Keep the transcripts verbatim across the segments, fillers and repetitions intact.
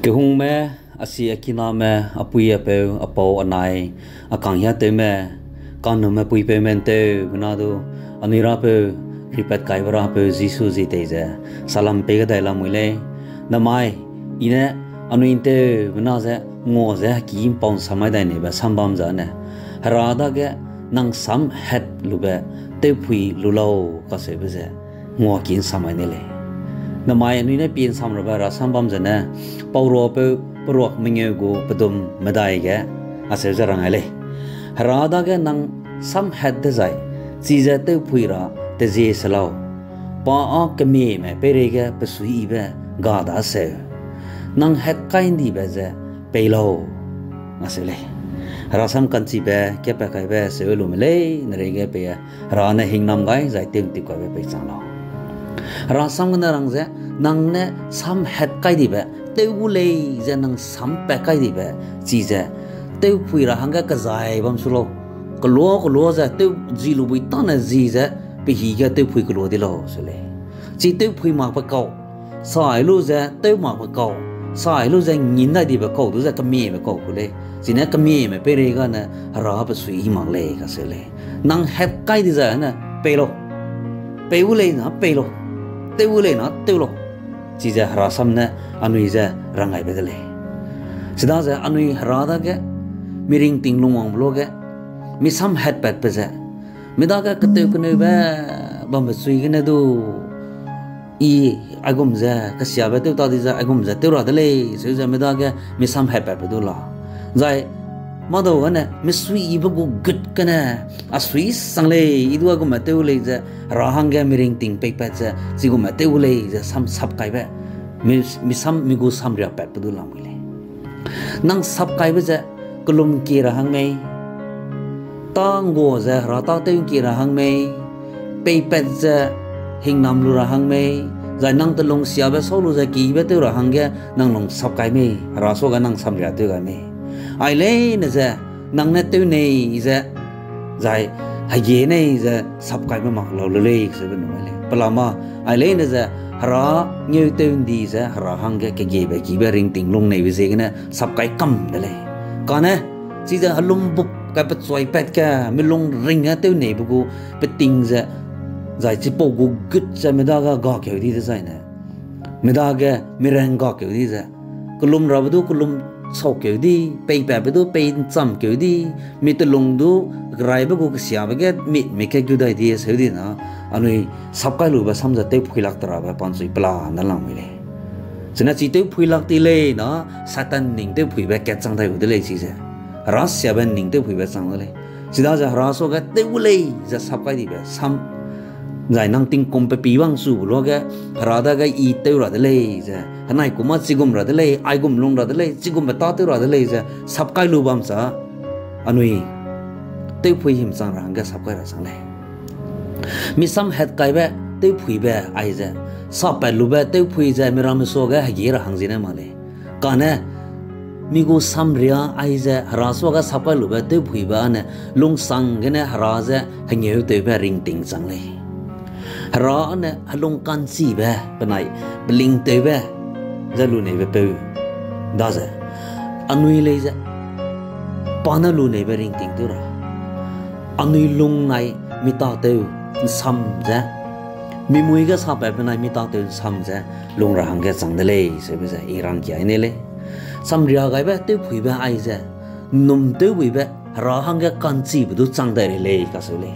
Kehungme, asi a kiname, apui apeu, apau anai, a kanghiatewme, kannume puipeume ’nteube na du, anui Rapeu, ripat kaibe Rapeu Jisu zi tei ze, salam pei ge dai lamui lei. Namai, i ne anui ’nteube na ze, ngua ze heki ’mpau ’nsam mai dai neibe sam bam zane, Hera dage nang samhat lube tewphui lu lau kacheube ze, ngua ki ’nsam mai ne lei. Namai anui ne pie ’nsam rabe Hera sam bam zene, Pauruapeu peruak mengeu gu pedum medai ge, acheu ze rang ai lei. Hera dage nang samhat dezai, chize tewphui ra tezie se lau. Pa â kemieme peireige pe suiyibe ga daseu. Nang hatkai ’ndibe ze pei lau, acheu lei. Hera sam ka'nchibe, kepat kaibe, seu lume leine reige pei, Hera ne hingnam gai zai tew ’ntip kaibe peichang lau. Hera sam gene rang ze, nang ne samhat kai dibe, tew gu lei ze nang sampat kai dibe, chize, tewphui ra hangge kezai bam su lau. Kelua kelua ze tew ji lu bui tâne ji ze, pe hî ge tewphui kelua di lau, seu lei. Chi tewphui makbe kau, sai lu ze tew makbe kau, sai lu ze ngin dai dibe kau, du ze kemieme kau ku lei. Chine kemieme peireigane Hera pe suiyi mak lei kacheu lei. Nang hatkai dizai ne pei lau. Pei gu lei na pei lau. Tew gu lei na tew lau. Chize Hera sam ne anui ze rang gaibe de lei. Chidaze anui Hera dage, miringting lungwangbe luage, mi samhatpatbe ze, mi dage ketew keneube bambe chui gene du, i aigum ze kesiabe tew ta di ze aigum ze tew ra de lei, seu ze mi dage mi samhatpatbe du la. Zai, mâdau gane, misuiyibe gu gut gene, a sui sang lei, i du aigumme tew lei ze, Hera hangge miringting peipat ze, chigumme tew lei ze sam sap kaibe, mi, mi sam, mi gu samriapatbe du lamui lei. Nang sap kaibe ze, kelum ’ngkie ra hang mei, tâ ’nggua ze Hera tâtew ’ngkie ra hang mei, peipat ze hingnam lu ra hang mei, zai nang telung siabe sau lu ze kibe tew ra hangge nang lung sap kai mei, Hera suage nang samria tew gai mei. Ai leine ze, nang ne tew nei ze, zai hege nei ze sap kaibe mak lau lu lei, zeube nung ai lei. Pelama, ai leine ze, Hera ngeutew ’ndi ze, Hera hangge kegiebe kibe ringting lung neibe ziegene sap kai kam de lei. Kane, chize helumbup kai pechuaipat ge, milung ring ge tew neibe gu peting ze, zai chipau gu gut ze mi dage gakeu di dezaine, mi dage mirang gakeu di ze, kelum rabe du kelum saukeu di, peipatbe du pei ’ncham keu di, mi telung du keraibe gu kesiabe ge mit mi ke gu dai di seu di na, anui sap kai lube sam ze tewphuilak te rabe panchui pela ne lang mui lei. Chine chi tewphuilak ti lei na, Satan ning tewphuibe kat chang dai gu de lei chize. Hera siabe ning tewphuibe chang de lei. Chidaze Hera suage tew gu lei ze sap kai dibe sam. Zai nang tingkum pe pi bang chube luage, Hera dage i tew ra de lei ze, henai kum â chigum ra de lei, aigum lung ra de lei, chigumbe tâtew ra de lei ze sap kai lu bam cha, anui tewphui himchang ra hangge sap kai ra chang lei. Mi samhat kaibe tewphuibe aize, sapat lube tewphui ze miramme suage hegi ra hang ziene mak lei. Kane, mi gu samria aize Hera suage sap kai lube tewphuibe âne lungsang gene Hera ze hengeutewbe ringting chang lei. Hera ne helung ka'nchibe benai pelingtewbe ze luneibe peu daze, anui lei ze, pa ne luneibe ringting tew ra, anui lung nai mi tâtew ’nsam ze, mi mui ge sapatbe nai mi tâtew ’nsam ze lung ra hangge chang de lei, seube ze i rangkia ne lei. Samria gaibe tewphuibe aize, ’nnum tewbuibe Hera hangge ka'nchibe du chang dai rei lei kacheu lei.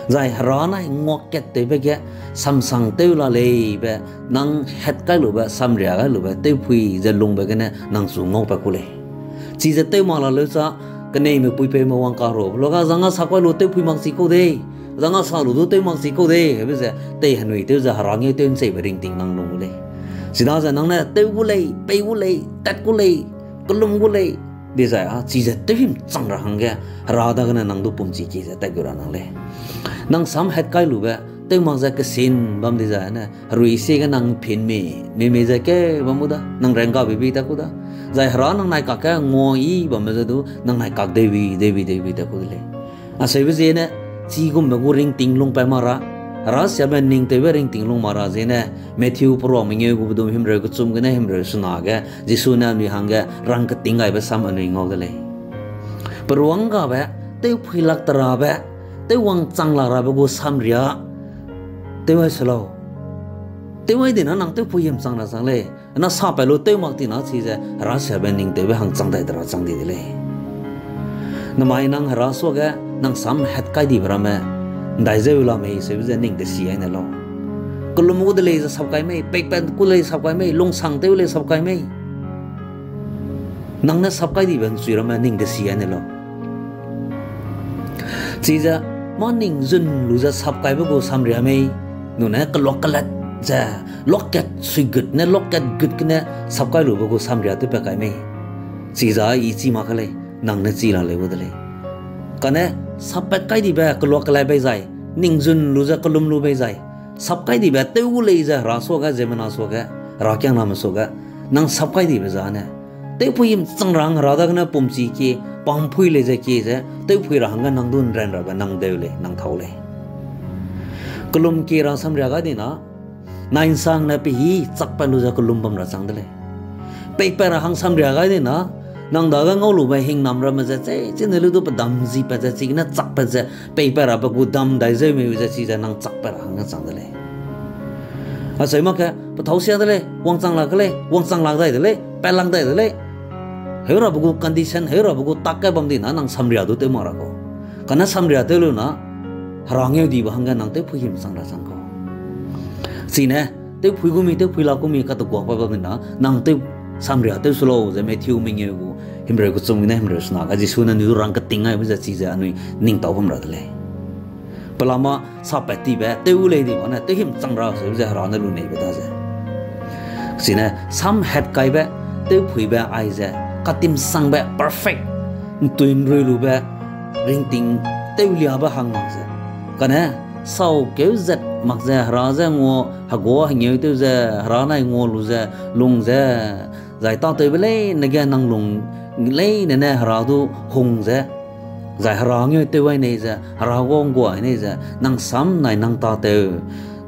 Zai Hera nai nguakattewbe ge samsang tew la lei be, nang hat kai lube, samria gai lube tewphui ze lungbe gene nang chu ngaupat ku lei. Chize tew mak la leu cha, keneime puipeume wang karuabe luage, zang â sap kai lu tewphui mak chi kau dei, zang â sa lu du tew mak chi kau dei, hebe ze tei henui tew ze Hera ngeu tew ’ncheibe ringting nang lung gu lei. Chidaze nang ne tew gu lei, pei gu lei, tat gu lei, kellum gu lei, dezai â chize tewhim chang ra hangge, Hera dagene nang du pumchi kie ze tat gu ra nang lei. Nang sam hat kai lube, tew mak ze kesin bam dizai ne, herui siege nang pin mi, mi mi ze keu bam gu da, nang ranggabe bi tat ku da. Zai Hera nang nai kakge nguayi bambe ze du, nang nai kak deibi, deibi, deibi tat ku de lei. Aseube ziene, chigumbe gu ringting lungpat mak ra, Hera siabe ning tewbe ringting lung mak ra ziene, Matthew peruak mengeu gu bedum himreu kechum gene himreu sena ge, Jisu ne anui hangge rang keting gaibe sam anui ngau de lei. Peruang gabe, tewphui lak terabe, tewwang chang lak rabe gu samria, tew ai se lau. Tew ai dina nang tewphui him chang ra chang lei. Na sa pat lu tew mak tina chize, Hera siabe ning tewbe hang chang dai de ra chang di de lei. Namai nang Hera suage, nang sam het kai dibe ramme, ndai zeu la mei seube ze ning desi ai ne lau. Kelum gu de lei ze sap kai mei, peipat gu lei sap kai mei, lungsang tew lei sap kai mei. Nang ne sap kai dibe nchui ramme ning desi ai ne lau. Chize, mâ ning zun lu ze sap kaibe gu samria mei, nune keluak kelat ze, luakat suigut ne, luakat gut gene sap kai lube gu samria tewpat kai mei. Chize i chi mak ke lei, nang ne chi la leu gu de lei. Kane, sappat kai dibe keluak kelai bei zai, ning zun lu ze kelum lu bei zai, sap kai dibe tew gu lei ze Hera suage, ziemmena suage, herakiangname suage, nang sap kai dibe zane, tewphui him chang ra hang Hera dagene pumchi kie, pampui lei ze kie ze, tewphui ra hangge nang du nran rabe nang deu lei, nang thâu lei. Kelum kie ra samria gai dina, nai nsangne pehî chakpat lu ze kelum bam ra chang de lei. Peipat ra hang samria gai dina, nang dage ngau lube hingnam ramme ze, che, chine lu du pedam zipat ze, chigene chakpat ze, peipat rabe gu dam dai zeu mei ze, chize nang chakpat ra hangge chang de lei. Acheu mak ke, pethâu sia de lei, wangchang lak ke lei, wangchang lak dai de lei, pat lang dai de lei. Heu rabe gu condition, heu rabe gu tak kai bam dina, nang samria du tew mak ra kau. Kane samria tew lu na, Hera ngeudibe hangge nang tewphui him chang ra chang kau. Chine, tewphui gu mi, tewphui lak gu mi kateguak pa bam dina, nang tew samria tew su lau ze Matthew mengeu gu, himreu kechum gene himreu sena ga Jisu ne anui du rang keting aibe ze chize anui ning tâu bam ra de lei. Pelama sappat tibe, tew lei di bane, tew him chang ra seube ze Hera ne lu neibe da ze. Chine, sam het kaibe, tewphuibe aize, katimsangbe, perfect, ntui nrui lube, ringting tewliabe hang mak ze. Kane, sau keu zat mak ze, Hera ze ngua, hegua hengeu tew ze, Hera nai ngua lu ze, lung ze, zai tâtewbe leine ge nang lung leine ne Hera du hung ze, zai Hera ngeu tew ai nei ze, Hera guang guai nei ze, nang sam nai nang tâtew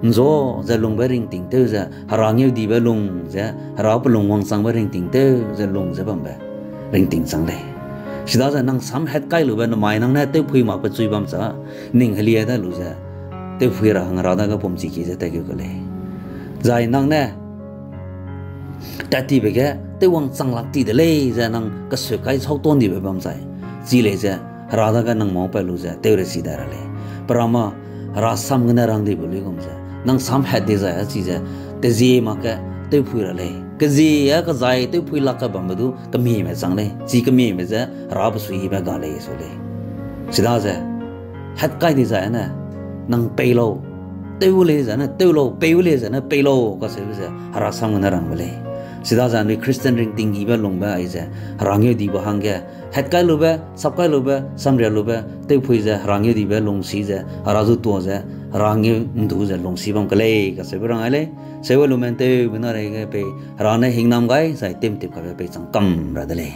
nzua ze lungbe ringting tew ze, Hera ngeudibe lung ze, Hera pelung wangchangbe ringting tew ze lung ze bambe ringting chang lei. Chidaze nang sam het kai lube namai nang ne tewphui mak pechui bam cha, ning helia da lu ze, tewphui ra hang Hera dage pumchi kie ze tatkeu ke lei. Zai nang ne tat tibe ge, tewwang chang lak ti de lei ze nang keseu kai sau tuan dibe bam zai, chi lei ze, Hera dage nang mau pat lu ze, tew re si dai ra lei. Perama, Hera sam gene rang dibe luigum ze, nang sam het dizai a chize, tezie mak ge, tewphui ra lei. Kezie a kezai tewphui lak ke bambe du, kemieme chang lei. Chi kemieme ze, Hera besuibe ga lei su lei. Chidaze, het kai dizai ne, nang pei lau, tew lei ze ne, tew lau, pei lei ze ne, pei lau, kacheube ze, Hera sam gene rangbe lei. Chidaze anui Christian ringting yibe lungbe aize, Hera ngeudibe hangge, het kai lube, sap kai lube, samria lube, tewphui ze, Hera ngeudibe lungsi ze, Hera zu tuâ ze, Hera ngeu ndu ze lungsi bam ke lei, kacheube rang ai lei. Seube lumen tewbe na reige pei, Hera ne hingnam gai, zai tew'ntip kaibe pei chang kam ra de lei.